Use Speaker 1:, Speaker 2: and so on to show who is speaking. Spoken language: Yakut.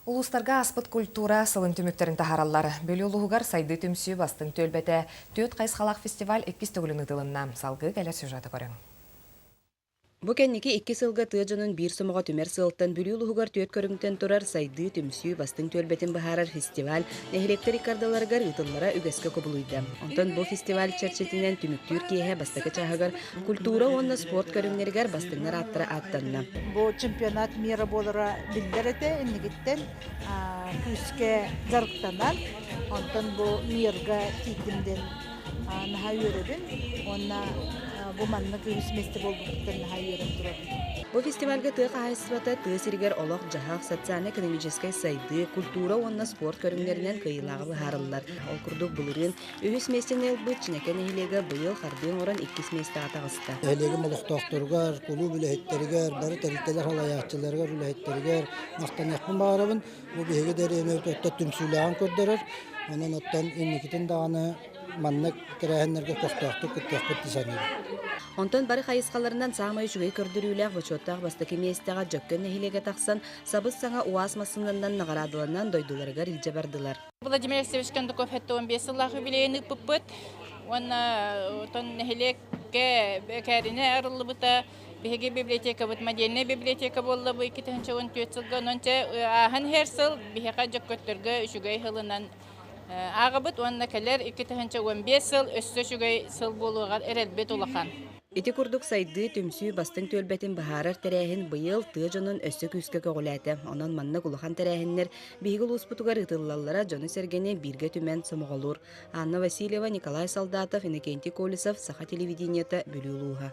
Speaker 1: Улуустарга ааспыт культура сылын түмүктэрин таһаараллар. Бүлүү улууһугар Сайдыы түмсүү бастыҥ түөлбэтэ түөрт хайысхалаах фестиваль иккис төгүлүн ыытылынна. Салгыы кэлэр сюжеты көрүҥ.
Speaker 2: Бу кэнники икки сылга тыа дьонун биир сомоҕо түмэр сыалтан Бүлүү улууһугар түөрт көрүҥтэн турар Сайдыы түмсүү бастыҥ түөлбэтин быһаарар фестиваль нэһилиэктэр иккардаларыгар ыытыллара үгэскэ кубулуйда. Онтон бу фестиваль чэрчитинэн түмүктүүр киэһэ бастакы чааһыгар культура уонна спорт көрүҥнэригэр бастыҥнар ааттара ааттанна.
Speaker 3: Бу чемпионат мира буолара биллэр этэ иннигиттэн күүскэ дьарыктанан, онтон бу мирга тиийдим диэн наһаа үөрэбин уонна бу маннык үһүс миэстэ буолбуппуттан наһаа үөрэн турабын.
Speaker 2: Бу фестивальга тыа хаһаайыстыбата тыа сиригэр олох-дьаһах, социально-экономическай сайдыы, культура уонна спорт көрүҥнэринэн кыайыылааҕы быһаарыллар. Ол курдук былырыын үһүс миэстэни ылбыт Чинэкэ нэһилиэгэ быйыл харбыы оҥорон иккис миэстэҕэ таҕыста.
Speaker 4: Нэһилиэгим олохтоохторугар, кулууп үлэһиттэригэр, бары тэрилтэлэр салайааччыларыгар, үлэһиттэригэр махтаныахпын баҕарабын. Бу биһиги дэриэбинэбит өттө түмсүүлээҕин көрдөрөр. Онон оттон инникитин даҕаны маннык тэрээһиннэргэ көхтөөхтүк кыттыахпыт дии саныыбын.
Speaker 2: Онтон бары хайысхаларынан саамай үчүгэй көрдөрүүлээх бочуоттаах бастакы миэстэҕэ Дьөккөн нэһилиэгэ тахсан, сабыс-саҥа УАЗ массыынанан наҕараадаланан дойдуларыгар илдьэ бардылар.
Speaker 5: Владимир Алексеевич Кондаков 75 сыллаах юбилейын ыыппыппыт уонна отон нэһилиэккэ кээринэ арыллыбыта. Биһиги библиотекабыт модельнай библиотека буолла бу 2014 сылга. Онон чэ ааһан иһэр сыл биһиэхэ дьөккөттөргө үчүгэй сылынан ааҕабыт уонна кэлэр 2015 сыл өссө үчүгэй сыл буолуоҕар эрэлбит улахан.
Speaker 2: Ити курдук сайдыы түмсүү бастыҥ түөлбэтин быһаарар тэрээһин быйыл тыа дьонун өссө күүскэ көҕүлээтэ. Онон маннык улахан тэрээһиннэр биһиги улууспутугар ыытыллаллара дьону-сэргэни бииргэ түмэн сомоҕолуур. Анна Васильева, Николай Солдатов, Иннокентий Колесов, Саха телевидениета, Бүлүү улууһа.